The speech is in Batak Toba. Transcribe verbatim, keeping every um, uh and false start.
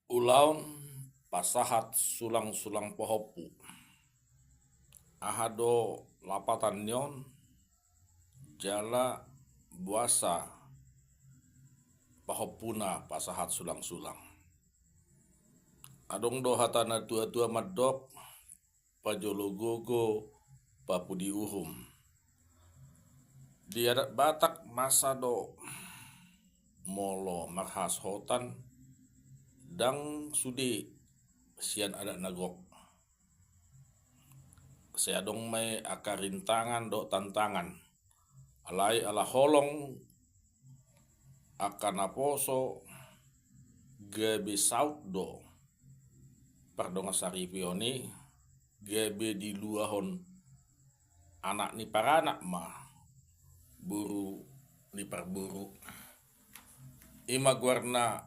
Ulaon pasahat sulang-sulang pahompu. Aha do lapatan ni on, jala boasa pahompuna pasahat sulang-sulang? Adong do hata na tua-tua mandok, pajolo gogo, papudi uhum. Di adat Batak masa do molo marhasohotan ndang sude sian adat na gok. Sai adong ma i angka rintangan dohot tantangan. Alai ala holong angka naposo gabe saut do pardongan saripeon i, gabe diluahon anak ni paranak ma boru ni parboru. I ma goarna